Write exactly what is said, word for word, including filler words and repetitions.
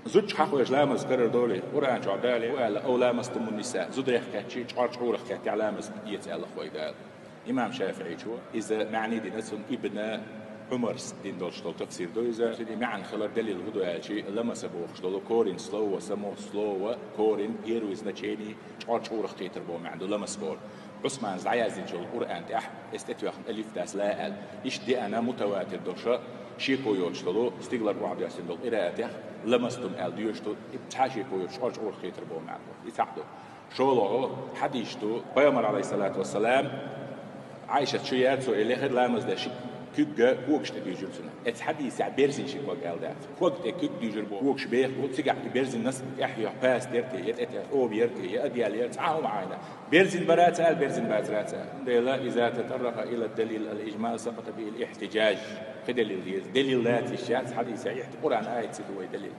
Зудчух хьахош ламаз карар долий, Къуръан чохь Дала аьлла: «Ау ламастумун ниса», зударах кхаьччи, чкъор чкъурах кхетта ламаз эца аьлла вай Дала. Имам ШафиӀийчо иза маьӀна дина цунна, Ибн Ӏумарс дина долуш долу тафсир ду иза. Цуьнан маьӀна хилар, далил хӀун ду аьлчи, ламаса бохуш долу корень слова, само слово, корень, первое значение, чкъор чкъурах кхетар боху маьӀна ду ламас боху. Ӏусмана дӀаяздинчу Къуръан тӀехь, эс тӀетоьхна алиф дац ла аьлла. Иштта деана мутаватир долуша, шеко йоцуш долу, стигалара охьадоьссина долу къираатех, ламастум аьлла доьшуш ду, и цхьа шеко йоцуш чкъор чкъурах кхетар боху маьӀна ду. И цхьаъ ду. ШолгӀа хьадис ду, Пайхамар, алейхиссалату вассалам, Ӏайшат чу яра цо, и лехира ламаз деш, куьг когаш тӀе дуьйжира цунна. Эцу хьадисехь берзина ши ког аьлла дац. Ког тӀе куьг дуьйжира боху. Когаш беха бу, цигахь и берзина нас тӀехь йоху паста яра те, я тӀетех оба яра те, я одеяло яра, цхьа а хӀума Ӏайна. Берзина бара ца аьлла, берзина бацара ца аьлла. Цундела иза татарраха ила далил ал-ижмал сакъата бил ихтиджаж. Кхин далил деза. Далил лаца йиш яц хьадисехь, ихти Къуръан аят ца ду вай далил.